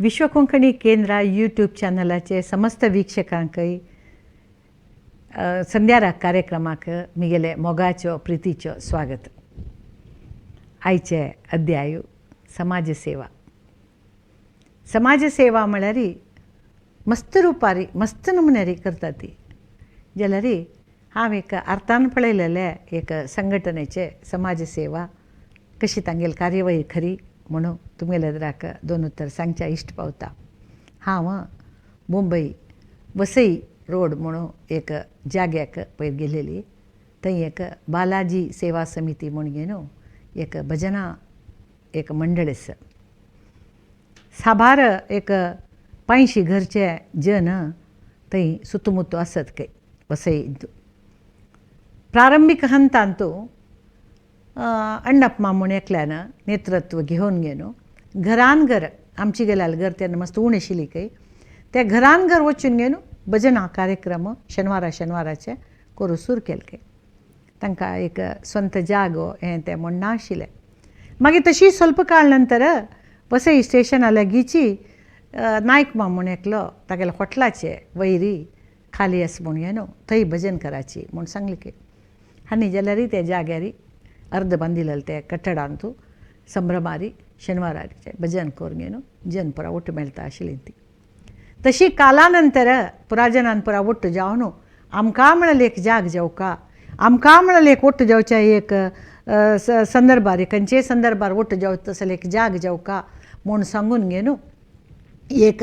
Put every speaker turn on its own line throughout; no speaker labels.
विश्व कोंकणी केंद्रा यूट्यूब चॅनलाचे समस्त वीक्षकांकय संध्यारा कार्यक्रमाक मिगेले मोगाचो प्रितीचो स्वागत. आयचे अध्याय समाजसेवा. समाजसेवा म्हळ्यार मस्त रुपारी मस्त नमुन्यारी करता ती जाल्यार हांव एक अर्थान पळयलेलें एक संघटनेचे समाजसेवा कशी तांगेली कार्यवाही खरी म्हणून तुमगेल्या एदराक दोन उतर सांगच्या इश्ट पावता. हांव मुंबय वसई रोड म्हणून एक जाग्याक पयर गेलेली. थंय एक बालाजी सेवा समिती म्हूण न्हू एक भजना एक मंडळ आसा. साबार एक 500 घरचे जन थंय सुतमुत्तू आसत खंय वसई. प्रारंभीक हंतांतू अण्णप्पा म्हूण एकल्यान नेतृत्व घेवन घेवन घरान घर आमची गेल्यार घर तेन्ना मस्त उण आशिल्ली खंय त्या घरान घर वचून घेवन भजना कार्यक्रम शेनवारा शेनवाराचे करूं सुरू केले खंय. तांकां एक स्वंत जागो हें तें म्हूण नाशिल्लें. मागीर तशी स्वल्प काळ नंतर वसई स्टेशना लागींची नायक माम म्हूण एकलो तागेल्या हॉटलाचे वयरी खाली आसा म्हूण न्हू थंय भजन कराची म्हूण सांगलें खंय. आनी जाल्यार त्या जाग्यार अर्द बांदिल्लें ते कट्टडांतू संभ्रमारी शेनवाराचे भजन करून न्हू जन पुरा ಒಟ್ಟು मेळटा आशिल्ली ती. तशी काला नंतर पुरा जनान पुरा ಒಟ್ಟು जावन आमकां म्हणलें एक जाग जावका, आमकां म्हणलें एक ಒಟ್ಟು जावच्या एक संदर्भार खंयचेय संदर्भार ಒಟ್ಟು जावचो तसलें एक जाग जावका म्हूण सांगून घेवन एक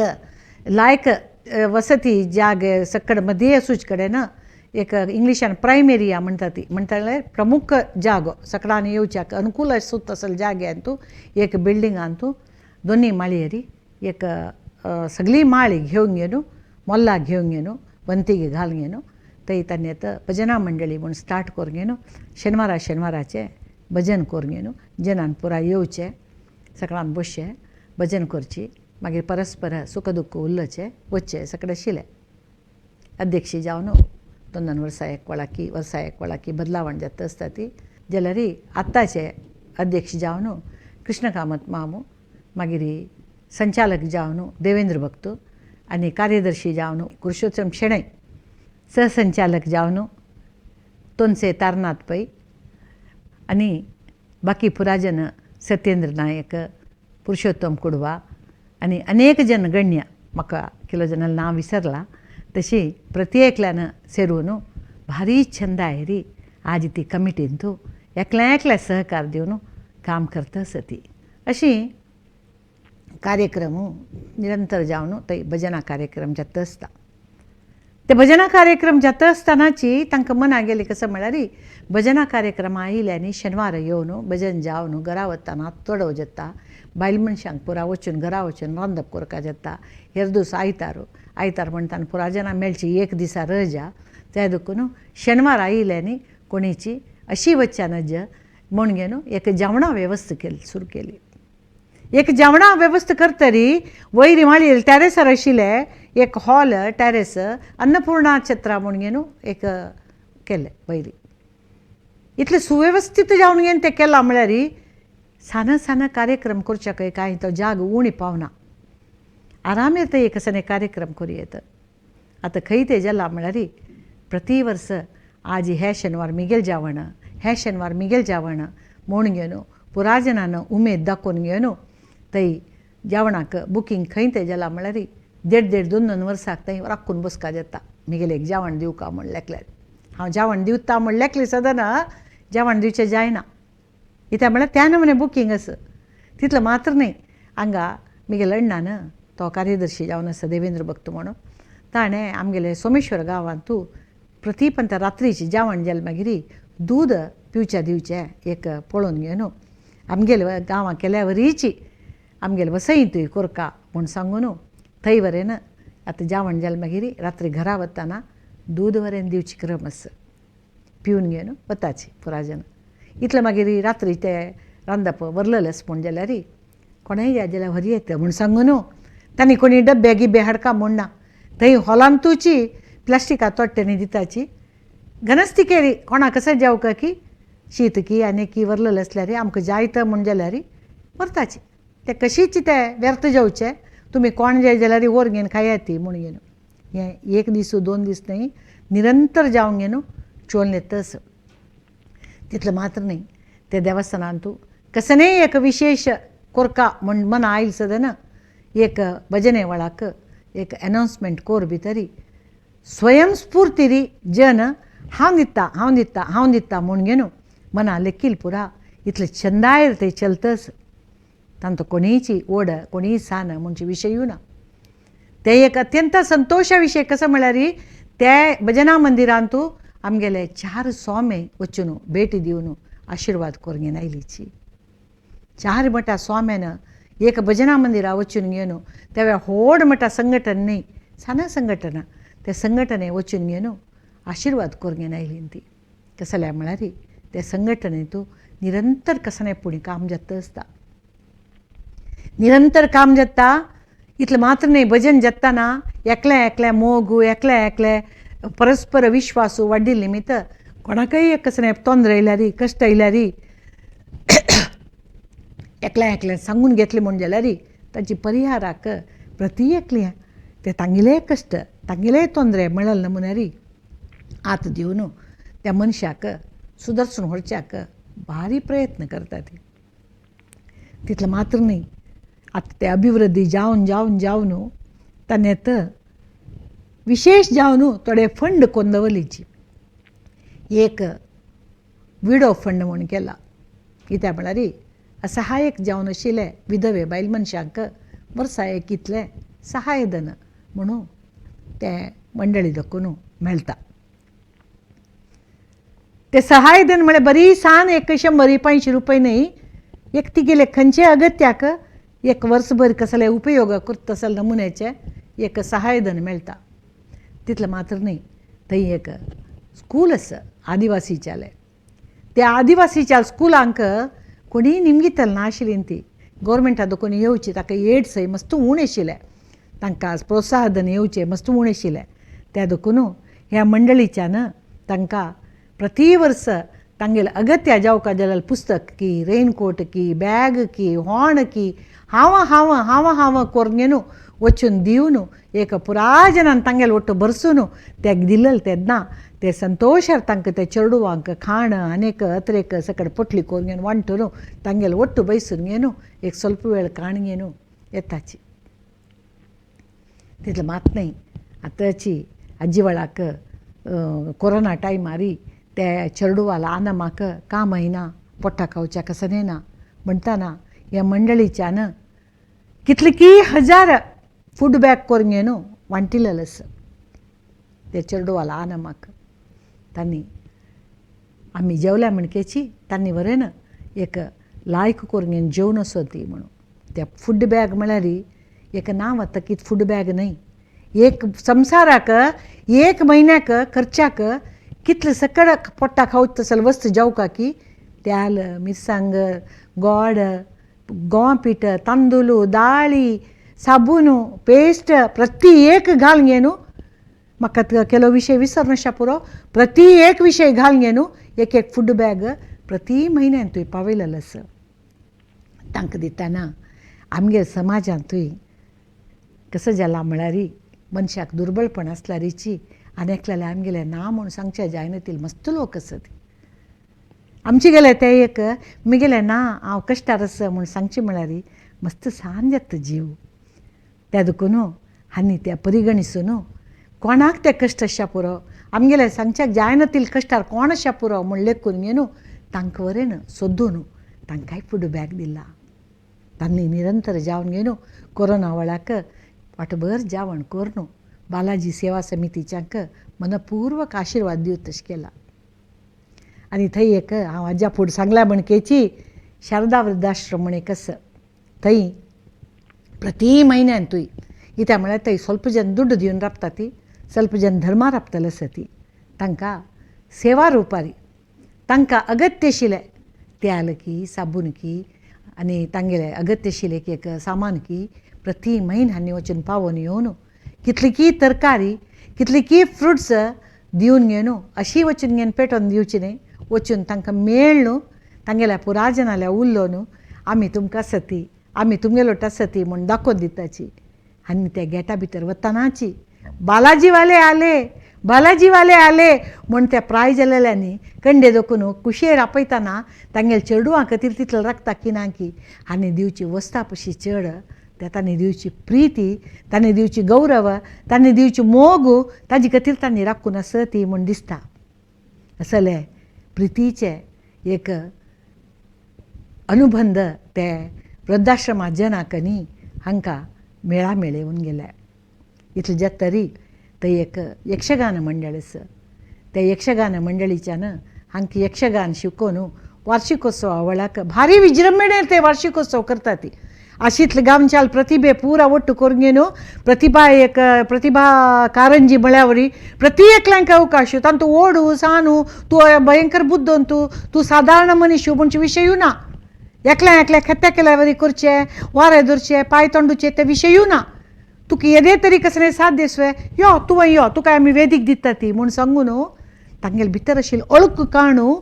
लायक वसती जाग सकड मदीं आसूच कडेन एक इंग्लिशान प्रायम एरिया म्हणटा ती म्हणटा प्रमुख जागो सकडान येवच्याक अनुकूल आसूं तसले जाग्यांतू एक बिल्डिंगांतू दोनी माळयेरी एक सगळी माळी घेवन घेवन मोल्ला घेवन घेवन वंतीक घालून घेवन थंय तांणी आतां भजना मंडळी म्हूण स्टार्ट करून घेवन शेनवारा शेनवाराचें भजन करून घेवन जनान पुरा येवचें सगळ्यान बसचें भजन करची मागीर परस्पर सुख दुख्ख उलोवचें वचचें सगळें आशिल्लें. अध्यक्ष जावन दोन दोन वर्सां एक वळाकी वर्सा एक वळाकी बदलावण जाता आसता ती जाल्यार आतांचे अध्यक्ष जावन कृष्ण कामत मामू, मागीर संचालक जावन देवेंद्र भक्त आनी कार्यदर्शी जावन पुरुषोत्तम शेणै, सहसंचालक जावन तोनसे तारनाथ पै आनी बाकी पुराजन सत्येंद्र नायक, पुरुषोत्तम कुडवा आनी अनेक जन गण्य म्हाका किलो जन नांव विसरला. तशी प्रत्येकल्यान सेरून भारी छंद आयरी आज ती कमिटींतू एकल्या एकल्या सहकार दिवन काम करता आसा ती. अशी कार्यक्रम निरंतर जावन थंय भजना कार्यक्रम जाता आसता. ते भजना कार्यक्रम जाता आसतनाची तांकां मना गेली कसो म्हळ्यार भजना कार्यक्रम आयिल्ले आनी शेनवार येवन भजन जावन घरा वतना चडव जाता, बायल मनशांक पुरा वचून घरा वचून रांदप करपाक जाता. हेर दीस आयतार आयतार म्हणटा पुरा जाणां मेळची एक दिसा रजा त्या देखून शेनवार आयिल्ले आनी कोणीची अशी वचच्या नज म्हूण घेवन एक जेवणा वेवस्था केली सुरू केली. एक जेवणा वेवस्था करतरी वयर माळयेर टॅरेसार आशिल्लें एक हॉल टॅरेस अन्नपूर्णा छत्रा म्हूण घेवन एक केलें वयरी. इतलें सुवेवस्थीत जावन घेवन तें केलां म्हळ्यार सान सान कार्यक्रम करच्याक कांय तो जाग उणी पावना, आरामेर थंय एक सने कार्यक्रम करूं येता. आतां खंय तें जाला म्हळ्यार प्रति वर्स आज हे शेनवार मिगेल जेवण हे शेनवार मिगेल जेवण म्हूण घेवन पुरा जनान उमेद दाखोवन घेवन थंय जेवणाक बुकींग खंय तें जाला म्हळ्यार देड देड दोन दोन वर्साक थंय राखून बसका जाता मिगेले एक जेवण दिवका म्हूण लेखल्यार. हांव जेवण दिवता म्हूण लेखलें सदना जेवण दिवचें जायना कित्याक म्हळ्यार त्या नमुने बुकींग आसा. तितलें मात्र न्हय हांगा मिगेले अण्णान तो कार्यदर्शी जावन आसा देवेंद्र भक्त म्हणून ताणें आमगेले सोमेश्वर गांवांतू प्रतिपंत रात्रीचें जेवण जालें मागीर दूद पिवच्या दिवचें एक पळोवन घेवन आमगेले गांवां केल्या वरीची आमगेले वसईंतूय कोरका म्हूण सांगून थंय वरेन आतां जेवण जालें मागीर रात्री घरा वतना दूद वरेन दिवची क्रम आसा पिवन घेवन वताची पुरा जन. इतलें मागीर रात्री ते रांदप वरलेलें आसा म्हूण जाल्यार कोणेय जाय जाल्यार व्हरी येता म्हूण सांगून तांणी कोणी डब्बे गिब्बे हाडका म्हूण ना थंय हॉलांतूची प्लास्टिका तोट्ट्यांनी दिताची घनस्ती केली कोणाक कसं जेवका की शीत की आनी की वरलेलें आसल्यार आमकां जाय तर म्हूण जाल्यार व्हरताची. ते कशीच ते व्यर्थ जावचे तुमी कोण जाय जाल्यार व्हर घेवन खायात ती म्हूण घेवन हें एक दीस 2 दीस न्हय निरंतर जावन घेवन चोलून येतच. तितलें मात्र न्हय ते देवस्थानांतू कसनेय एक विशेश कोरका म्हण मना आयल सदना एक भजने वेळाक एक अनावन्समेंट कोर भितरी स्वयंस्फूर्ती जन हांव दिता हांव दिता हांव दिता म्हूण घेवन मना लेखील पुरा इतले चंदायर ते चलतच. तांचो कोणीची ओड कोणीय सान म्हणचे विशयूय ना. ते एक अत्यंत संतोशा विशय कसो म्हळ्यार ते भजना मंदिरांतू आमगेले 4 स्वामी वचून भेटी दिवन आशिर्वाद करून घेवन आयलीची. 4 मठा स्वाम्यान एक भजना मंदिरा वचून घेवन त्या वेळार व्हड मठा संघटन न्हय सान संघटना त्या संघटने वचून घेवन आशिर्वाद करून घेवन आयली ती. कसल्या म्हळ्यार त्या संघटनेंतू निरंतर कसलें पूण काम जाता आसता, निरंतर काम जाता. इतलें मात्र न्हय भजन जाताना एकलें एकलें मोग एकलें एकलें परस्पर विश्वास वाडिल्ले निमित्त कोणाकय एक कसलें तोंदर येयल्यार कश्ट येयल्यार एकलें एकलें सांगून घेतलें म्हूण जाल्यार ताची परिहाराक प्रती एकलें ते तांगेले कश्ट तांगेले तोंदरे मेळ्ळे नमुन्यारी आत दिवन त्या मनशाक सुदर्शन व्हरच्याक भारी प्रयत्न करतात. तितलें मात्र न्हय आतां ते अभिवृद्धी जावन जावन जावन ताणें विशेश जावन थोडे फंड कोन्न दवरलीची. एक विडो फंड म्हूण केला. कित्याक म्हळ्यार असहायक जावन आशिल्ले विधवे बायल मनशांक वर्सा एक इतलें सहायधन म्हणून तें मंडळी दाखोवन मेळटा. ते सहायधन म्हळ्यार बरी सान एक 100 500 रुपये न्हय, एक तिगेले खंयचे अगत्याक एक वर्सभर कसले उपयोग करता तसले नमुन्याचें एक सहायधन मेळटा. तितलें मात्र न्हय थंय एक स्कूल आसा आदिवासीच्यालें. त्या आदिवासीच्या स्कुलांक कोणीय निमगितलें नाशिल्लीं ती गोवोरमेंटा देखून येवची ताका एड्स मस्त उणें आशिल्लें, तांकां प्रोत्साहन येवचें मस्त उणें आशिल्लें. त्या देखून ह्या मंडळीच्यान तांकां प्रति वर्स तांगेलें अगत्य जावका जाल्यार पुस्तक की रेनकोट की बॅग की हॉर्न की हांव हांव हांव हांव करून घेवन वचून दिवन एक पुरा जनान तांगेले ಒಟ್ಟು ಬರ್सून ते दिलेले तेन्ना ते संतोशार तांकां ते चेडवांक खाण आनीक अत्रेक सकड पोटली करून घेवन वांटून तांगेले ಒಟ್ಟು बयसून घेवन एक ಸ್ವಲ್ಪ वेळ काण घेवन येताची. तितलें मात न्हय आतांची आजी वेळाक कोरोना टायमारी ते चेडवा ल्हान म्हाका काम येना पोटा खावच्या कसं येना म्हणटाना ह्या मंडळीच्यान कितले की हजार फूड बॅग करून घेवन वांटिलेलें आसा ते चेडवा ल्हान म्हाका. तांणी आमी जेवल्या म्हणकेची तांणी बरें ना एक लायक करून घेवन जेवन आसो ती म्हणून त्या फूड बॅग म्हळ्यार एक नांव आतां की फूड बॅग न्हय, एक संवसाराक एक म्हयन्याक खर्चाक कितले सकड पोटा खावता तसले वस्त जेवका की तेल मिरसांग गोड गोवा पीठ तांदूळ दाळी साबून पेस्ट प्रति एक घाल घे न्हू म्हाका केलो विशय विसरनाशा पुरो प्रति एक विशय घाल घे न्हू एक एक फूड बॅग प्रति म्हयन्यान तुवें पावयलेलें आसा तांकां दितना आमगे समाजांतूय कसो जाला म्हळ्यार मनशाक दुर्बळपण आसल्यारीची आनी एकल्याले आमगेलें ना म्हूण सांगचें जायना तितले मस्त लोक आसत आमचे गेले ते एक म्हगेलें ना हांव कश्टार आसा म्हूण सांगचें म्हळ्यार मस्त सान जाता जीव त्या देखून आनी त्या परिगणिसून कोणाक ते कश्ट आशा पुरो आमगेले सांगच्याक जायना तितले कश्टार कोण आशा पुरो म्हूण लेखून घेवन तांकां वरेन सोदून तांकांय फूड बॅग दिला तांणी निरंतर जेवण घेवन कोरोना वेळाक वाटभर जेवण करून बालाजी सेवा समितीच्यांक मनपूर्वक आशिर्वाद दिवं तशें केला. आनी थंय एक हांव आज्या फुडें सांगल्या म्हणकेची शारदा वृद्धाश्रम म्हण एक आसा थंय प्रति म्हयन्यान तुय कित्याक म्हळ्यार थंय स्वल्प जन दुड्ड दिवन राबता ती स्वल्प जन धर्मा राबतले आसा ती तांकां सेवा रुपारी तांकां अगत्य आशिल्लें तेल की साबून की आनी तांगेलें अगत्य आशिल्लें एक सामान की प्रति म्हयन्यांनी वचून पावोवन येवन कितली की तरकारी कितली की फ्रुट्स दिवन घेवन अशी वचून घेवन पेटोवन दिवची न्हय वचून तांकां मेळ न्हू तांगेल्या पुराजनाल्या उरलो न्हू आमी तुमकां आसती आमी तुमगेलो आसती म्हूण दाखोवन दिताची. आनी त्या गेटा भितर वतानाची बालाजीवाले आले, बालाजीवाले आले म्हूण त्या प्राय जालेल्यांनी कंडे दोखून कुशेर आपयतना तांगेले चेडवां खातीर तितले राखता की ना की आनी दिवची वस्ता पशी चड त्या तांणी दिवची प्रिती, तांणी दिवची गौरव, तांणी दिवची मोग ताजे खातीर तांणी राखून आसा ती म्हूण दिसता. असले प्रितीचे एक अनुबंध ते वृद्धाश्रमा जनाक न्ही हांकां मेळा मेळेवन गेले. इतलें जाता तरी थंय एक यक्षगान मंडळ आसा. त्या यक्षगान मंडळीच्यान हांकां यक्षगान शिकोवन वार्षिकोत्सवा वेळाक भारी विजृंभणे ते वार्षिकोत्सव करतात. ती अशीतले गांवच्याल प्रतिभे पुरा ಒಟ್ಟು करून घेवन प्रतिभा एक प्रतिभा कारंजी म्हळ्यावरी प्रति एकल्यांक अवकाश. तांतू ओडू सानू तूं भयंकर बुद्दंतू तूं सादारण मनीस म्हणचे विशयूय ना. एकल्या एकल्या खेत्या केल्यावरी करचें, वारें धरचें, पांय तोंडुचे ते विशयूय ना. तुका येदे तरी कसलें साथ दिसवे यो तूं यो तुका आमी वेदीक दिता ती म्हूण सांगू न्हू तांगेले भितर आशिल्ले अळक काणू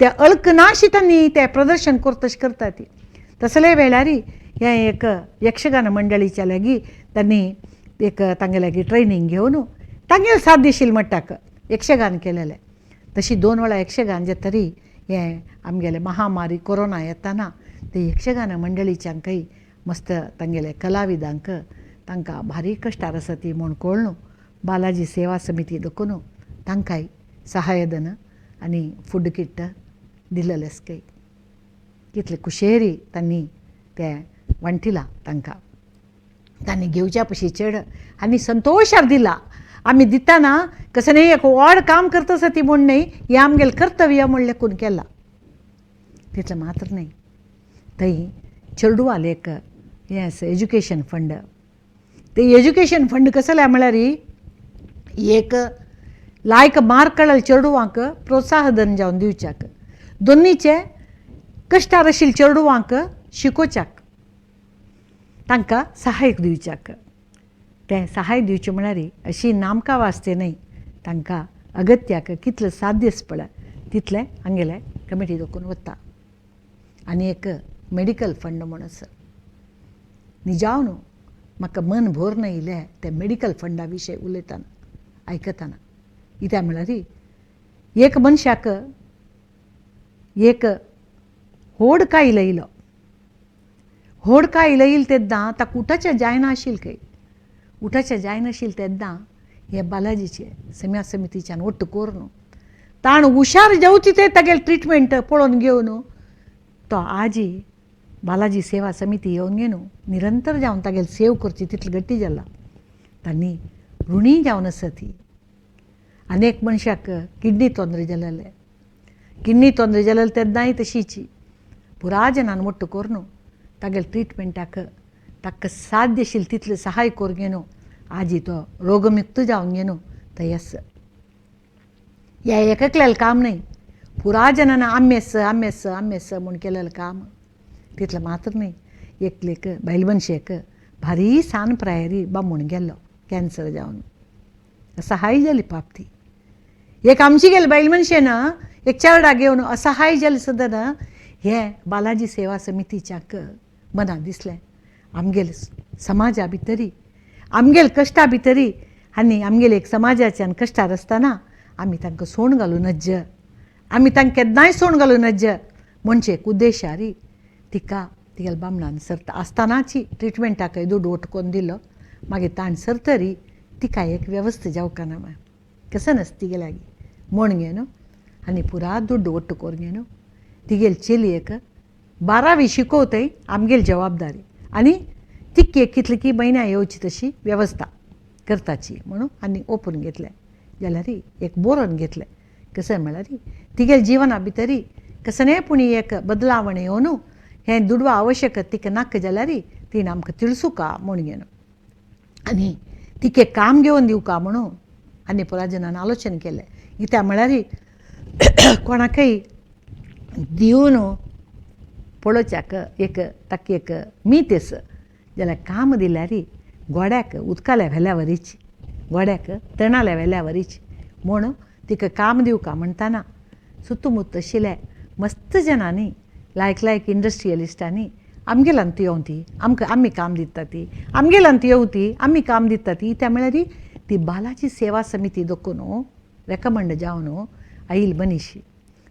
त्या अळक नाशी तांणी तें प्रदर्शन करतशें करता ती. तसले वेळार हें एक यक्षगान मंडळीच्या लागीं तांणी एक तांगे लागीं ट्रेनींग घेवन तांगेले साथ दिशील मट्टाक यक्षगान केलेलें. तशी 2 वेळा यक्षगान जे तरी हें आमगेलें महामारी कोरोना येताना ते यक्षगान मंडळीच्यांकय मस्त तांगेले कलाविदांक तांकां भारी कश्टार आसा ती म्हूण कळ्ळू बालाजी सेवा समिती देखून तांकांय सहायधन आनी फूड किट दिलेलें आसा. कितले कुशेरी तांणी तें वांटिलां तांकां. तांणी घेवच्या पशी चड आनी संतोशार दिला. आमी दिताना कसं न्ही एक व्हड काम करता आसा ती म्हूण न्ही, हें आमगेलें कर्तव्य म्हूण लेखून केलां. तितलें मात्र न्ही, थंय चेडवां लेख हें आसा एज्युकेशन फंड. ते एज्युकेशन फंड कसलें म्हळ्यार एक लायक मार्क काडलेल्या चेडवांक प्रोत्साहन जावन दिवच्याक, दोनीचे कश्टार आशिल्ल्या चेडवांक शिकोवच्याक, तांकां सहाय्य दिवच्याक. तें सहाय्य दिवचें म्हळ्यार अशी नामकां वास्ते न्हय, तांकां अगत्याक कितलें साध्य आसा पळय तितलें हांगेलें कमिटी दोखून वता. आनी एक मेडिकल फंड म्हूण आसा. निजाव न्हू म्हाका मन भरून येयलें ते मेडिकल फंडा विशय उलयतना आयकतना. कित्याक म्हळ्यार एक मनशाक एक व्हड कायल येयलो, व्हड कायल येयलें तेन्ना ताका उठाचें जायना आशिल्लें खंय. उठाचें जायनाशिल्लें तेन्ना हे बालाजीचे सेवा समितीच्यान ಒಟ್ಟು करून ताण हुशार जावची ते तागेलें ट्रिटमेंट पळोवन घेवन तो आजी बालाजी सेवा समिती येवन घेवन निरंतर जावन तागेले सेव करची तितली गट्टी जाला. तांणी ऋणी जावन आसा ती. आनी एक मनशाक किडनी तोंदरे जालेले, किडनी तोंदरे जालेले तेन्नाय तशीची पुरा जनान ಒಟ್ಟು करून तागेले ट्रिटमेंटाक ताका साध्य आशिल्लें तितलें सहाय करून घेवन आजी तो रोगमुक्त जावन घेवन थंय आसा. ह्या एकल्यालें काम न्हय, पुरा जनान आमी आसा आमी आसा आमी आसा म्हूण केलेलें काम. तितलें मात्र न्हय, एकलेक बायल मनशेक भारी सान प्रायरी बामूण गेल्लो कॅन्सर जावन असहाय जाली पाप ती. एक आमची गेली बायल मनशेन एक चेरडा घेवन असहाय जाली सुद्दां हें बालाजी सेवा समितीच्याक मनाक दिसलें आमगेले समाजा भितरी आमगेले कश्टा भितरी आनी आमगेले एक समाजाच्यान कश्टार आसतना आमी तांकां सोण घालूं नज्ज, आमी तांकां केन्नाय सोण घालूं नज्ज म्हणचे एक उद्देशारी तिका तिगेल्या बामणान सरता आसतनाची ट्रिटमेंटाकय दुडू वटकोवन दिलो. मागीर ताण सरतरी तिका एक वेवस्था जावकाना कसं नासता तिगे लागीं म्हण घेवन आनी पुरा दुड्डू ಒಟ್ಟು करून घेवन तिगेली चेलयेक 12वी शिकोवतय आमगेली जबाबदारी आनी तिकी एक कितली की म्हयन्या येवची तशी वेवस्था करताची म्हणून आनी ओपून घेतलें. जाल्यार एक बरोवन घेतलें कशें म्हळ्यार तिगेले जिवना भितरी कसलें पूण एक बदलावण येवन हें दुडवा आवश्यक तिका नाका जाल्यार तिणें आमकां तिळसुका म्हूण घेवन आनी तिका काम घेवन दिवका म्हणून आनी पुराजनान आलोचन केलें. कित्याक म्हळ्यार कोणाकय दिवन पळोवच्याक एक ताका एक मीत आसा जाल्यार काम दिल्यार गोड्याक उदकाल्या व्हेल्या वरीच, गोड्याक तणाल्या व्हेल्या वरीच म्हूण तिका काम दिवका म्हणटाना सुतमुत्त आशिल्ले मस्त जणांनी लायक लायक इंडस्ट्रियलिस्टांनी आमगेल्यान ती येवन ती आमकां आमी काम दिता ती, आमगेल्यान ती येवन ती आमी काम दिता ती. त्या म्हळ्यार ती बालाजी सेवा समिती दखून रेकमंड जावन आयल मनीस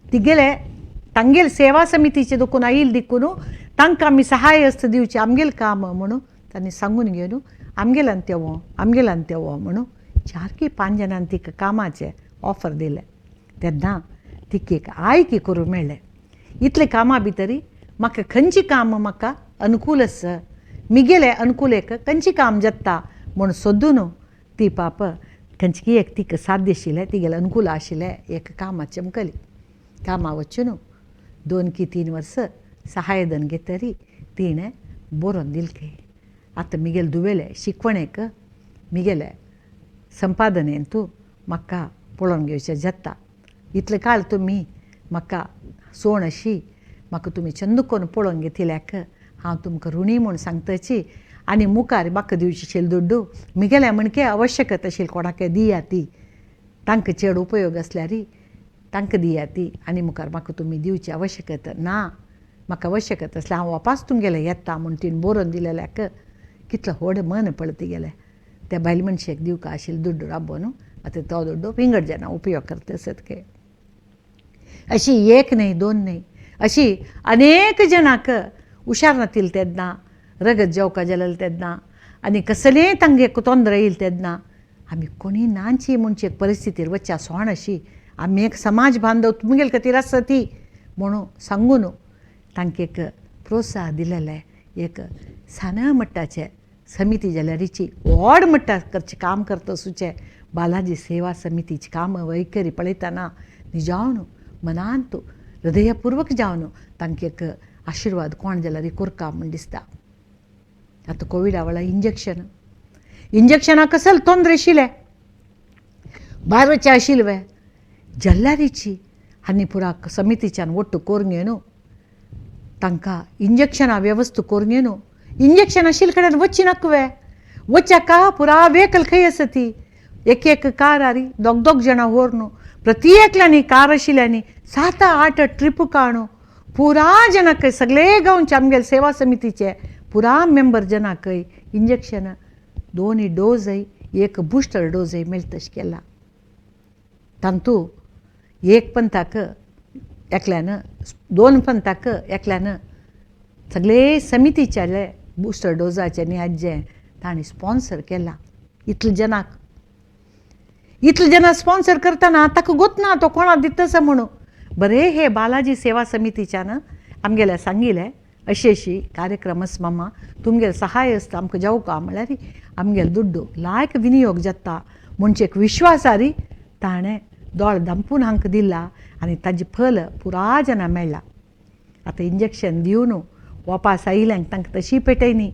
तिगेले तांगेल सेवा समितीचे दखून आयल दिकून तांकां आमी सहाय हस्त दिवचें आमगेलें काम म्हणून तांणी सांगून घेवन आमगेल्यान तेवो आमगेल्यान तेवो म्हणून 4 की 5 जाणांनी तिका कामाचें ऑफर दिलें. तेन्ना तिका एक आयकी करूंक मेळ्ळें. इतले कामां भितरी म्हाका खंयचें काम म्हाका अनुकूल आसा, मिगेलें अनुकूल एक खंयचें काम जाता म्हूण सोदून ती पाप खंयची एक तिका साध्य आशिल्लें तिगेलें अनुकूल आशिल्लें एक कामां चमकली. कामां वचून 2 की 3 वर्सां सहायधन घेतरी तिणें बरोवन दिलें. आतां मिगेले दुवेले शिकवणेक मिगेले संपादनेन तूं म्हाका पळोवन घेवचें जाता. इतले काळ तुमी म्हाका सोण अशी म्हाका तुमी चंद करून पळोवन घेतिल्ल्याक हांव तुमकां ऋणी म्हूण सांगताची. आनी मुखार म्हाका दिवची आशिल्ली दुड्डू मिगेल्या म्हणके आवश्यकत आशिल्ली कोणाकय दिया ती, तांकां चड उपयोग आसल्यार तांकां दिया ती, आनी मुखार म्हाका तुमी दिवची आवश्यकत ना, म्हाका आवश्यकत आसल्यार हांव वापास तुमगेलें येता म्हूण तिणें बरोवन दिलेल्याक कितलो व्हड मन पळय तिगेलें. त्या बायल मनशेक दिवका आशिल्लो दुड्डू राबोवन आतां तो दुड्डू विंगड जाणां उपयोग करता आसत काय. अशी एक न्हय 2 न्हय अशी अनेक जाणांक हुशार नातील तेन्ना, रगत जेवका जालें तेन्ना आनी कसलेंय तांगे तोंद्र येयल तेन्ना आमी कोणी नाची म्हणचे परिस्थितीर वचच्या सोण अशी आमी एक समाज बांधव तुमगेले खातीर आसा ती म्हणून सांगून तांकां एक प्रोत्साह दिलेलें एक सान मट्टाचें समिती जाल्यारीची व्हड मट्टा करचें काम करता आसूचें बालाजी सेवा समितीचें काम वैखरी पळयतना निजावन मनांत हृदयपूर्वक जावन तांकां एक आशिर्वाद कोण जाल्यार कोरका म्हूण दिसता. आतां कोविडा वेळार इंजेक्शन इंजेक्शनां कसले तोंद्र आशिल्लें भायर वचचें आशिल्लें वे जल्लारीची आनी पुरा समितीच्यान वट्टू करून घेवन तांकां इंजेक्शनां वेवस्था करून घेवन इंजेक्शन आशिल्ले कडेन वचची नाका वे वच्याका पुरा वेकल खंय आसा ती एक एक कार दोग दोग जाणां व्हरून प्रत्येकल्यांनी कार आशिल्ल्यांनी 7 8 ट्रिप काडून पुरा जनाकय सगळे गांवचे आमगेले सेवा समितीचे पुरा मेंबर जनाकय इंजेक्शन 2 डोजय 1 बुस्टर डोजय मेळटा तशें केला. तांतू 1 पंथाक एकल्यान 2 पंथाक एकल्यान सगळे समितीचे बुस्टर डोजाचे आनी हाजें तांणी स्पॉन्सर केला. इतले जनाक इतले जाणां स्पॉन्सर करतना ताका गोत ना तो कोणाक दितस म्हणून. बरें हे बालाजी सेवा समितीच्यान आमगेल्या सांगिल्लें अशी अशी कार्यक्रम आसा मामा तुमगेले सहाय आसता आमकां जावका म्हळ्यार आमगेले दुड्डू लायक विनियोग जाता म्हणचे एक विश्वासारी ताणें दोळ धांपून हांकां दिला आनी ताजें फल पुरा जाणां मेळ्ळां. आतां इंजेक्शन दिवन वापास आयिल्ल्यांक तांकां तशी पेटयनी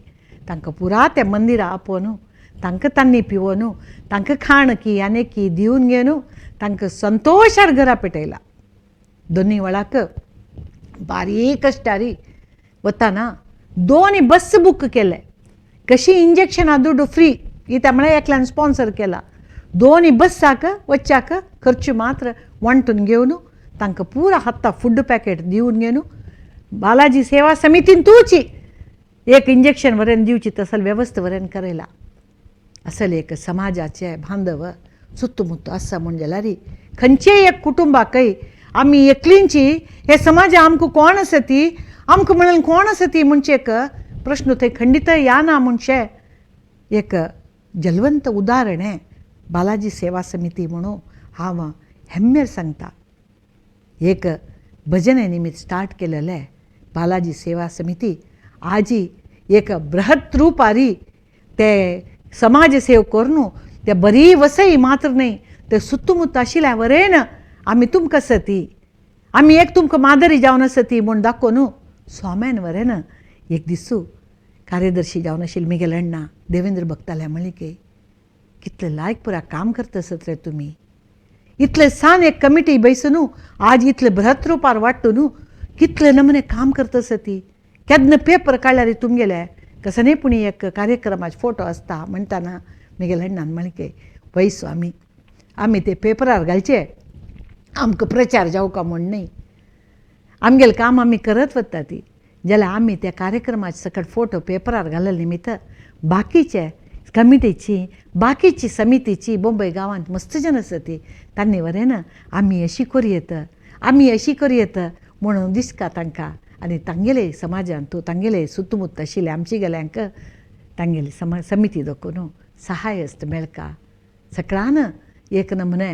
तांकां पुरा त्या मंदिरां आपोवन तांकां तांणी पिवोन तांकां खाण की आनी की दिवन घेवन तांकां संतोशार घरा पेटयला. दोनी वेळाक बारीक कश्टारी वतना 2 बस बूक केले कशी इंजेक्शनां दुड्डू फ्री इत्या म्हळ्यार एकल्यान स्पॉन्सर केला. 2 बस्साक वच्च्याक खर्च मात्र वांटून घेवन तांकां पुरा हाता फूड पॅकेट दिवन घेवन बालाजी सेवा समितीन तुची एक इंजेक्शन वरेन दिवची तसल वेवस्था वरेन करयला. असल एक समाजाचे बांधव सुत्तुमुत्तु आसा म्हूण जाल्यार खंयचेय एक कुटुंबाकय आमी एकलींची हे समाजा आमकां कोण आसा ती आमकां म्हणून कोण आसा ती म्हणचे एक प्रश्न थंय खंडीत या ना म्हणचे एक जलवंत उदाहरण हें बालाजी सेवा समिती म्हणून हांव हेम्मेर सांगता. एक भजने निमित्त स्टार्ट केलेलें बालाजी सेवा समिती आजी एक बृहत रूपारी ते समाज सेव करून ते बरी वसई मात्र न्हय ते सुत्तुमुत्तु आशिल्ल्या वरेन आमी तुमकां आसा ती आमी एक तुमकां मादरी जावन आसा ती म्हूण दाखोवन स्वाम्यान वरेन एक दिसू कार्यदर्शी जावन आशिल्ले मिगेले अण्णा देवेंद्र भक्ताले म्हणली की कितले लायक पुरा काम करता आसत रे तुमी, इतले सान एक कमिटी बैसून आज इतले बृहत रुपार वाडटू न्हू कितले नमुने काम करता आसा ती. केन्ना पेपर काडल्यार तुमगेले कसले पूण एक कार्यक्रमाचे फोटो आसता म्हणटाना मिगेले अण्णान म्हणलें की वय स्वामी आमी ते पेपरार घालचे आमकां प्रचार जावका म्हूण न्हय, आमगेलें काम आमी करत वता ती. जाल्यार आमी त्या कार्यक्रमाचे सकट फोटो पेपरार घालले निमित्त बाकीचे कमिटीची बाकीची समितीची बोंबय गांवांत मस्त जन आसा ती तांणी वरेन आमी अशी करूं आमी अशी करूं म्हणून दिसता तांकां आनी तांगेले समाजांत तांगेले सुतमुत्त आशिल्ले आमची गेल्यांक तांगेली समिती दाखोवन सहाय आसता मेळका सगळ्यान एक नमुने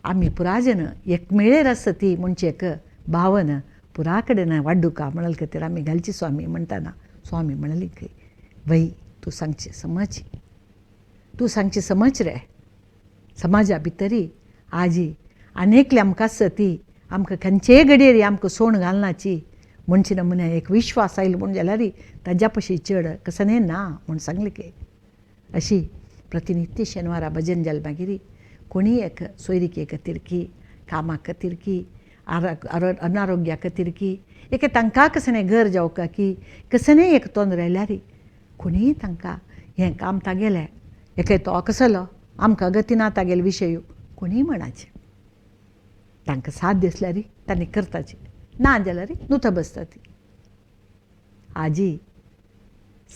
आमी पुराजन एकमेळेर आसा ती म्हणचे एक भावना पुरा कडेन वाड्डुका म्हणल खातीर आमी घालची स्वामी म्हणटाना स्वामी म्हणली खंय वय तूं सांगचें समज तूं सांगचें समज रे समाजा भितरी आजी आनी एकली आमकां आसा ती आमकां खंयचेय घडयेर आमकां सोण घालनाची म्हणचे नमुने एक विश्वास आयलो म्हूण जाल्यार ताज्या पशी चड कसलें ना म्हूण सांगलें की अशी प्रतिनित्य शेनवारा भजन जालें मागीर कोणीय एक सोयरिके खातीर की कामा खातीर की अनारोग्या खातीर की एक तांकां कसलें घर जावका की कसलें एक तोंदर आयल्यार कोणीय तांकां हें काम तागेलें एक तो कसलो आमकां गती ना तागेले विशय कोणीय म्हणाचें तांकां साथ दिसल्यार तांणी करताची ना जाल्यार नुता बसता ती आजी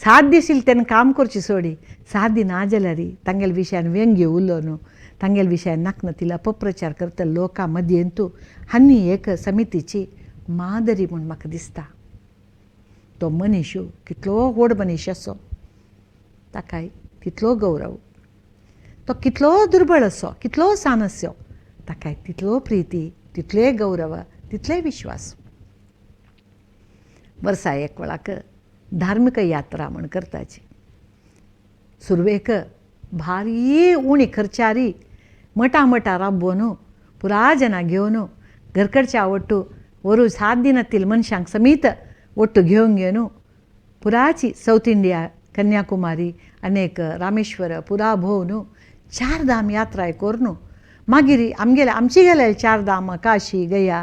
साथ दिशिल्ली तेन्ना काम करची सोडी साथ ना जाल्यार तांगेले विशयान व्यंग्य उलोवन तांगेले विशयान नाकना तिला अपप्रचार करता लोकां मदीं हांणी एक समितीची मादरी म्हूण म्हाका दिसता. तो मनीस कितलो व्हड मनीस आसो ताकाय तितलो गौरव, तो कितलो दुर्बळ आसो कितलो सान आसो ताकाय तितलो प्रिती तितले गौरव तितले विश्वास. वर्सा एक वेळाक धार्मीक यात्रा म्हूण करताची सुरवेक भारी उणी खर्चारी मठा मठा राबोवन पुरा जनां घेवन घरकडच्या ಒಟ್ಟು ஒரு 7 ದಿನத்தில் मनशांक समेत ಒಟ್ಟು घेवन घेवन पुराची सावथ इंडिया कन्याकुमारी अनेक रामेश्वर पुरा भोंवन 4 धाम यात्रा करून मागीर आमगेले आमची गेले 4 धाम काशी गया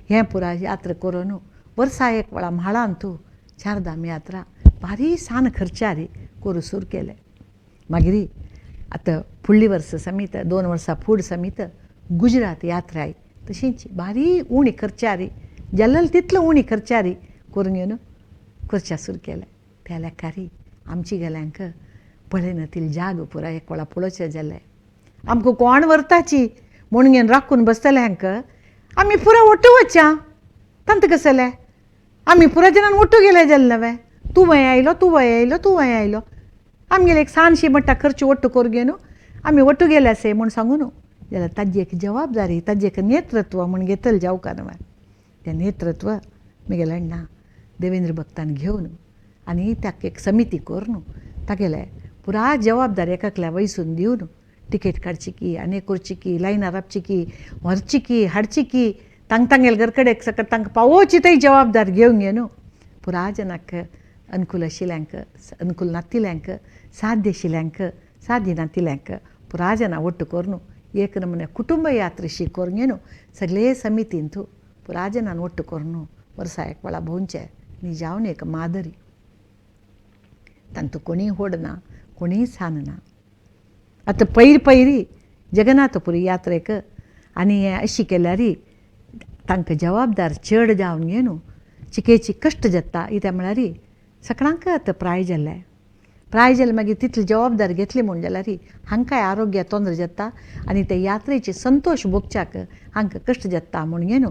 हें पुरा यात्रा करून वर्सा एक वेळा म्हाळांत 4 धाम यात्रा भारी सान खर्चारी करूं सुरू केलें. मागीर आतां फुडली वर्सां समेत 2 वर्सां फुड समेत गुजरात यात्राय तशीच भारी उणी खर्चारी जाल्ले तितलो उणी खर्चारी करून घेवन करच्या सुरू केलें. त्या लेखारी आमची गेल्यांक पळयना तितले जाग पुरा एक वेळा पळोवचें जालें आमकां कोण व्हरताची म्हूण घेवन राखून बसतले हांकां आमी पुरा ಒಟ್ಟು वच्या तांत कसलें आमी पुरा जनान ಒಟ್ಟು गेले जालें नवें तूं वंय आयलो तूं वंय आयलो तूं वंय आयलो आमगेले एक सानशी म्हणटा खर्च ಒಟ್ಟು करून घेवन आमी ಒಟ್ಟು गेले आसे म्हूण सांगू न्हू जाल्यार ताजी एक जबाबदारी ताजें एक नेतृत्व म्हूण घेतलें जावका न्हय तें नेतृत्व म्हगेलें अण्णा देवेंद्र भक्तान घेवन आनी ताका एक समिती करून तागेले पुरा जबाबदारी एकाकल्या वयसून दिवन टिकेट काडची की आनी करची की लायनार राबची की व्हरची की हाडची की तांक तांगेले घर कडेन सकट तांकां पावोवची ती जबाबदारी घेवन घेवन पुरा जनाक अनुकूल आशिल्ल्यांक अनुकूल नातिल्यांक साध्य आशिल्ल्यांक साध्य नातिल्यांक पुरा जना ಒಟ್ಟು करून एक नमुने कुटुंब यात्रा शी करून घेवन सगळे समितींत पुरा जनान ಒಟ್ಟು करून वर्सा एक वेळा भोंवचें निजावन एक मादरी तांतू कोणीय व्हड ना कोणीय सान ना. आतां पयर पयरी जगन्नाथपुरी यात्रेक आनी हें अशी केल्यार तांकां जबाबदार चड जावन घेवन चिकेची कश्ट जाता कित्याक म्हळ्यार सगळ्यांक आतां प्राय जालें प्राय जालें मागीर तितली जबाबदारी घेतली म्हूण जाल्यार हांकांय आरोग्या तोंदर जाता आनी ते यात्रेचे संतोश भोगच्याक हांकां कश्ट जाता म्हूण घेवन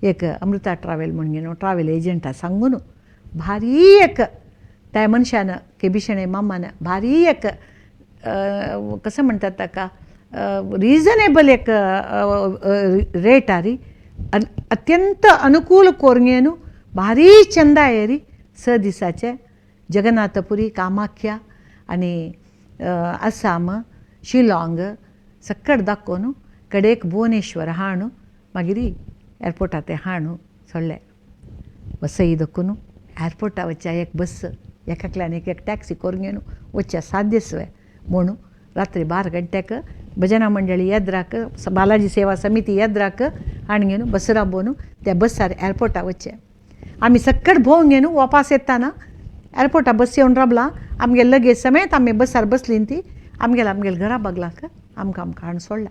एक अमृता ट्रॅव्हल म्हूण घेवन ट्रॅव्हल एजंटा सांगून भारी एक त्या मनशान केबिशणे मामान भारी एक कसं म्हणटात ताका रिजनेबल एक रेटारी अत्यंत अनुकूल करून घेवन भारी चंदायेरी 6 दिसाचे जगन्नाथपुरी कामाख्या आनी आसाम शिलाँग सकट दाखोवन कडेक भुवनेश्वर हाणू मागीर एअरपोर्टार ते हाणू सोडलें. वसई दाखोवन एअरपोर्टा वचच्या एक बस एकाकल्यान एक एक टॅक्सी करून घेवन वचच्या साध्य म्हणून रात्री 12 गंट्याक भजना मंडळी येद्राक बालाजी सेवा समिती येद्राक हाणून घेवन बस राबोवन त्या बसार एअरपोर्टा वचचें. आमी सकट भोंवन घेवन वापास येताना एअरपोर्टा बस येवन राबला आमगे लगेज समेत आमी बसार बसली ती आमगेले आमगेले घरा बागलाक आमकां आमकां हाडून सोडला.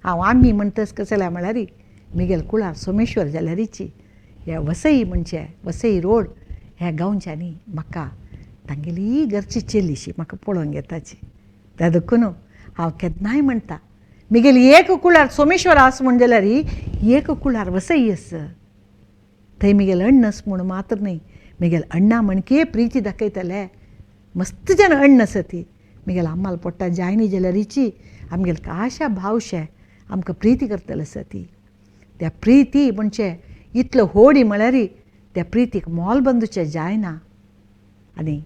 हांव आमी म्हणटच कसलें म्हळ्यार म्हगेले कुळार सोमेश्वर जाल्यारीची हे वसई म्हणचे वसई रोड ह्या गांवच्यांनी म्हाका तांगेली घरची चेलीशी म्हाका पळोवंक येताची. त्या देखून हांव केन्नाय म्हणटा मिगेली एक कुळार सोमेश्वर आस म्हण जाल्यार एक कुळार वसई आस. थंय मिगेल अण्णस म्हूण मात्र न्हय, मिगेल अण्णा म्हणके प्रिती दाखयतले मस्त जन अण्ण आसा ती. मिगेल आम्माल पोट्टा जायनी जाल्यारीची आमगेल काशा भावशे आमकां प्रिती करतले आसा ती. त्या प्रिती म्हणजे इतलो होडी म्हळ्यार त्या प्रितीक मोल बंदूचें जायना. आनी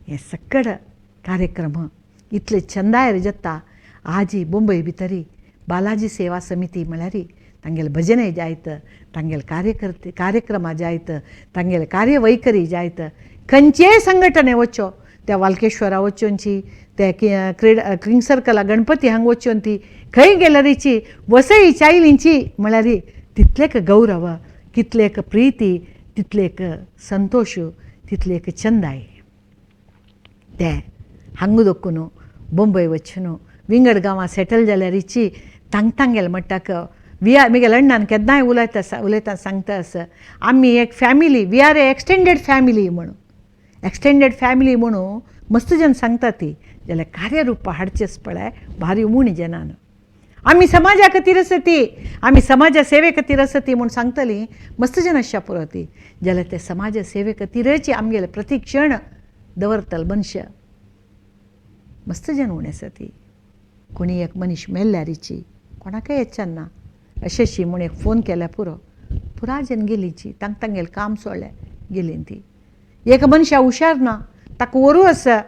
हे सकड कार्यक्रम इतले चंदायर जाता. आजी मुंबय भितरी बालाजी सेवा समिती म्हळ्यार तांगेले भजनय जायत, तांगेले कार्यकर्ते कार्यक्रमां जायत, तांगेले कार्यवैखरी जायत, खंयचेय संघटने वच्चो, त्या वालकेश्वरा वचोनची, त्या क्रीडा किंग सर्कला गणपती हांगा वचोन ती खंय गेल्यारीची वसई चायलींची म्हळ्यार तितलेक गौरव, कितलेक प्रिती, तितलेक संतोश, तितलेक चंदाय. ते हांगा दोखून बोंबय वचून विंगड गांवां सेटल जाल्यारीची तांग तांगेले म्हणटाक we are मिगेल अण्णान केन्नाय उलयता उलयता सांगता आसा आमी एक family, we are a extended family म्हणून. एक्सटेंडेड फॅमिली म्हणून मस्त जन सांगता ती जाल्यार कार्यरुपां हाडचेच पळय भारी उणी जनान. आमी समाजा खातीर आसा ती, आमी समाजा सेवे खातीर आसा ती म्हूण सांगतली मस्त जन आसच्या पुरो ती. जाल्यार ते समाजा सेवे खातीरच आमगेले प्रतिक्षण दवरतले मनशां मस्त जन उणें आसा ती. कोणी एक मनीस मेल्ल्यारीची कोणाकय येच्यान ना अशेंशी म्हूण एक फोन केल्यार पुरो, पुरा जन गेलीची तांक तांगेलें काम सोडलें गेलीं ती. एक मनशा हुशार ना ताका व्हरू आसा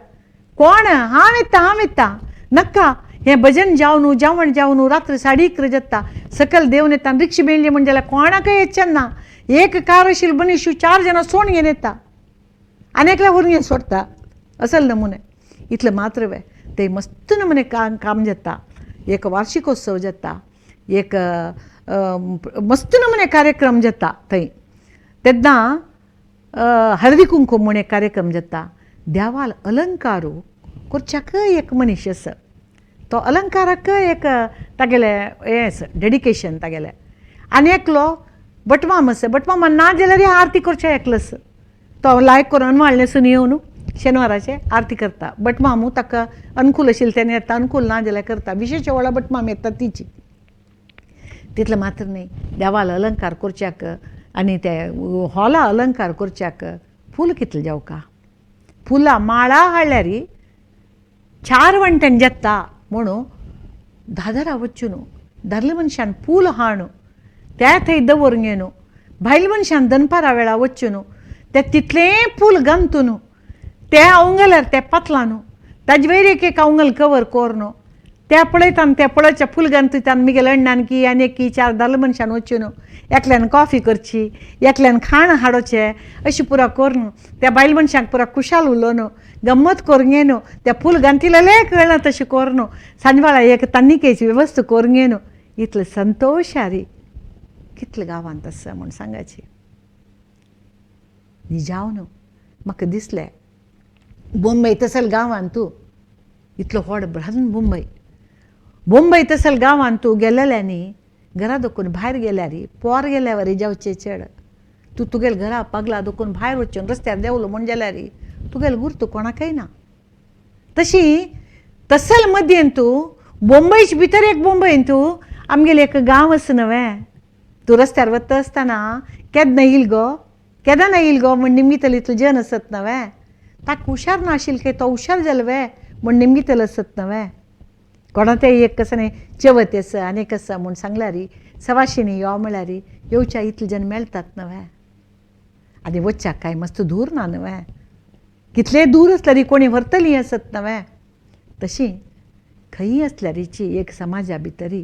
कोण हांव येता हांव येता नाका हें भजन जावन जेवण जावन रात्री 11:30 जाता सकयल देंवन येता रिक्षा मेळ्ळी म्हण जाल्यार कोणाकय येच्यान ना. एक कार आशिल्लो मनीस 4 जाणां सोण घेवन येता आनी एकल्या व्हरून घेवन सोडटा असल नमुने. इतलें मात्र वे ते मस्त नमुने काम जाता. एक वार्षिकोत्सव जाता, एक मस्त नमुने कार्यक्रम जाता थंय. तेन्ना हळदी कुंकूम म्हूण एक कार्यक्रम जाता. देवाल अलंकारू करच्याकय एक मनीस आसा, तो अलंकाराकय एक तागेलें हें आसा डेडिकेशन तागेलें. आनी एकलो बटमाम आसा, बटमामान ना जाल्यार आरती करचें एकलो आसा, तो लायक करून अनवाळ न्हेसून येवन शेनवाराचे आरती करता. बटमामू ताका अनुकूल आशिल्लें तेन्ना येता, अनुकूल ना जाल्यार करता. विशेश वेळा बटमाम येता तिची. तितलें मात्र न्हय देवाल अलंकार करच्याक आनी ते हॉला अलंकार करच्याक फूल कितलें जावका, फुलां माळा हाडल्यार 4 वण्ट्यान जाता म्हणून दादरा वचून दादले मनशान फूल हाणू त्या थंय दवरून घेवन बायल मनशान दनपारा वेळा वचून ते तितलें फूल गंतून ते अवंगल्यार ते पातलान ताजे वयर एक एक अवंगल कवर करून त्या पळयता त्या पळोवच्या फूल गंतून मिगेल अण्णान की आनी एक की 4 दादले मनशान वचून एकल्यान कॉफी करची, एकल्यान खाण हाडोचें अशें पुरा करून त्या बायल मनशांक पुरा खुशाल उलोवन गम्मत करून घेवन त्या फूल गांथिलेलें कळना तशें करून सांजवेळा एक तन्निकेची वेवस्था करून घेवन इतले संतोशारी कितले गांवांत आसा म्हूण सांगाची. निजावन म्हाका दिसलें बोंबय तसल गांवांत तूं इतलो व्हड बृहन मुंबय, बोंबय तसल गांवांत तूं गेलेल्यांनी घरा दोकून भायर गेल्यार पोर गेल्यार जावचें चेड तूं तुगेले घरा पागला दोकून भायर वचून रस्त्यार देंवलो म्हूण जाल्यार तुगेले गुर्तू कोणाकय ना. तशी तसल मदीं तूं बोंबयच भितर एक बोंबयन तूं आमगेले एक गांव आसा न्हय, तूं रस्त्यार वता आसतना केन्ना येयल गो केन्ना येयल गो म्हूण निमगितले इतले जन आसत न्हय, ताका हुशार नाशिल्लें काय तो हुशार जालो वे म्हूण निमगितले आसत न्हय. कोणा तें एक कसं न्ही चवथ आसा आनी एक आसा म्हूण सांगल्यार सवाशिणी यो म्हळ्यार येवच्या इतले जन मेळटात न्हय. आनी वचच्याक काय मस्त दूर ना न्हय, कितलें दूर आसल्यार कोणी व्हरतलीं आसत न्हय. तशी खंयी आसल्यारीची एक समाजा भितरी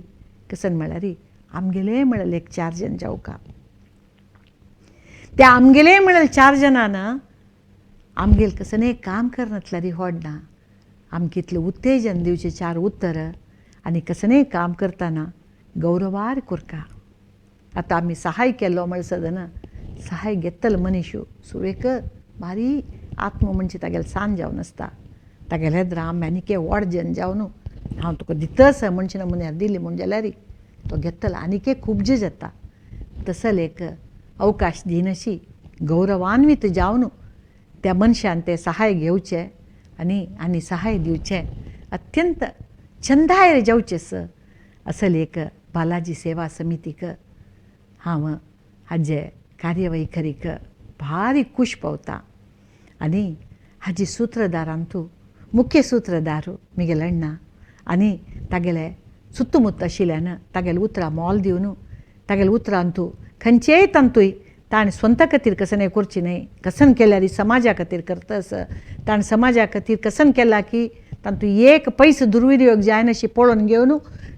कसन म्हळ्यार आमगेले म्हळ्यार एक 4 जण जावका, त्या आमगेले म्हळ्यार 4 जाणां आमगेल कसं एक काम करनासल्यार व्हड ना, आमकां इतलें उत्तेजन दिवचें 4 उत्तर आनी कसलेंय काम करतना गौरवार कोरका. आतां आमी सहाय केलो म्हळ्यार सदना सहाय घेतलो मनीस सुरवेक भारी आत्म म्हणजे तागेलें सान जावन आसता, तागेलें हेद्रा आमी आनीक व्हड जन जावन हांव तुका दितस म्हणचे नमुन्यार दिली म्हूण जाल्यार तो घेतलो आनीक खूब जाता. तसले एक अवकाश दिनशी गौरवान्वित जावन त्या मनशान तें सहाय घेवचें आनी आनी सहाय दिवचें अत्यंत छंदायर जावचें असल एक बालाजी सेवा समितीक हांव हाजे कार्यवैखरीक भारी खूश पावता. आनी हाजी सूत्रधारांतू मुख्य सूत्रधार मिगेले अण्णा आनी तागेले सुत्तुमुत्त आशिल्ल्यान तागेले उतरां मोल दिवन तागेले उतरांतू खंयचेय तांतूय ताणें स्वता खातीर कसन करची न्हय, कसन केल्यार समाजा खातीर करता आसा. ताणें समाजा खातीर कसन केला की तातूंत एक पयसो दुर्विनियोग जायनाशी पळोवन घेवन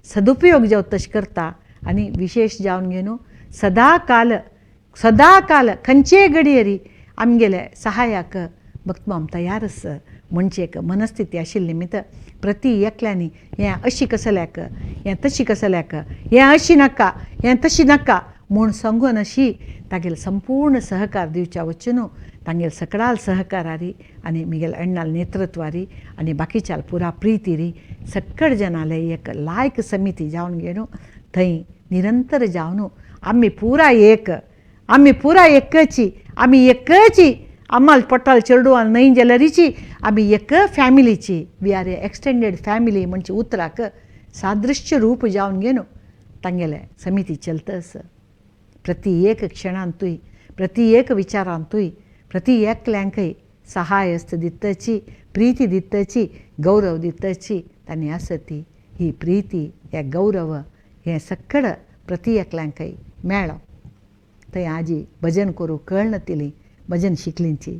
सदुपयोग जावं तशें करता. आनी विशेश जावन घेवन सदाकाल सदाकाल खंयचेय घडयेर आमगेले सहायाक भक्तमाम तयार आसा म्हणचे एक मनस्थिती आशिल्ली निमित्त प्रति एकल्यांनी हें अशी कसल्याक हें तशी कसल्याक हें अशी नाका हें तशी नाका म्हूण सांगून अशी तागेले संपूर्ण सहकार दिवच्या वचून तांगेले सकडाल सहकारारी आनी मिगेले अण्णाल नेतृत्वारी आनी बाकीच्याल पुरा प्रितीरी सकड जनाले एक लायक समिती जावन घेवन थंय निरंतर जावन आमी पुरा एक, आमी पुरा एकची, आमी एकची, आम्हाला पोटाल चेडवान न्हय जाल्यारीची आमी एक फॅमिलीची, we are a extended family म्हणजे उतराक सादृश्य रूप जावन घेवन तांगेले समिती चलता आसा. प्रति एक क्षणांतूय प्रति एक विचारांतूय प्रति एकल्यांकय सहाय आसता दितची, प्रिती दितची, गौरव दितची तांणी आसा ती ही प्रिती हे गौरव हें सकड प्रति एकल्यांकय मेळ्ळो. थंय आजी भजन करूं कळनातिली भजन शिकलींची,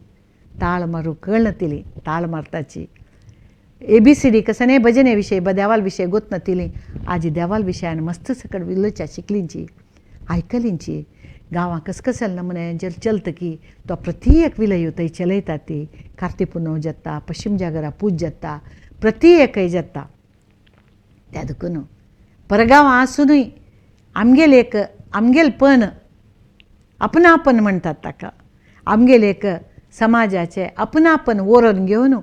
ताळ मारूं कळनातिली ताळ मारताची, ABCD कसने भजने विशय देवाल विशय गोतनातिली आजी देवाल विशयान मस्त सकड विलोच्या शिकलींची आयकलींची. गांवां कसकसल नमुने जर चलत की तो प्रत्येक विलय थंय चलयता ती कार्ती पुनव जाता, पश्चिम जागरा पूज जाता, प्रत्येकय जाता. त्या देखून परगांवां आसुनूय आमगेल एक आमगेलपण आपणापण म्हणटात ताका, आमगेल एक समाजाचें आपणापण ओरोन घेवन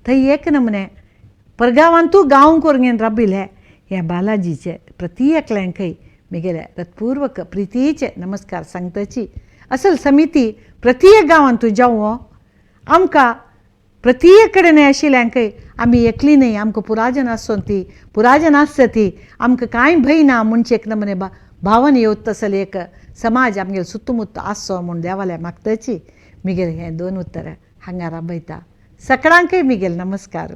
थंय एक नमुने परगांवांतू गांव करून घेवन राबिल्ले हे बालाजीचे प्रति एकल्यांकय मिगेले हृत्पूर्वक प्रितीचे नमस्कार सांगताची. असल समिती प्रत्येक गांवांतू जावं आमकां प्रत्येक कडेन आशिल्ल्यांकय आमी एकली न्हय, आमकां पुराजन आसून ती पुराजन आसता ती आमकां कांय भंय ना म्हणचे एक नमुने भावन येवत तसले एक समाज आमगेलो सुत्तुमुत्त आसचो म्हूण देवाल्या मागताची. मिगेले हें दोन उतरां हांगा राबयता. सकडांकय मिगेल नमस्कार.